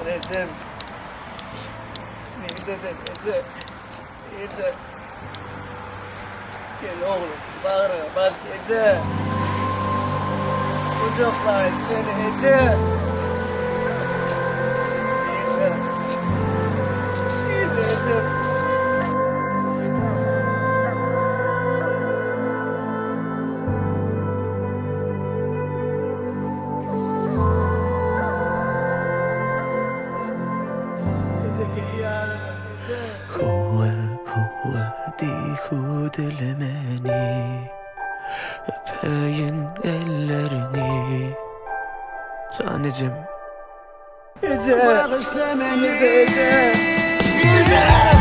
Ejem. Nirde sen eje? Nirde? Gel oglum, bagryňa bas eje. Gujaklaýyn seni eje. Nirde? Nirde ejem? Eje gel ýanyma eje. Howa, howa diý hudele meni, Öpeýin elleriňi, jan ejem. Eje! Bagyşla meni! Nirde eje? Nirde?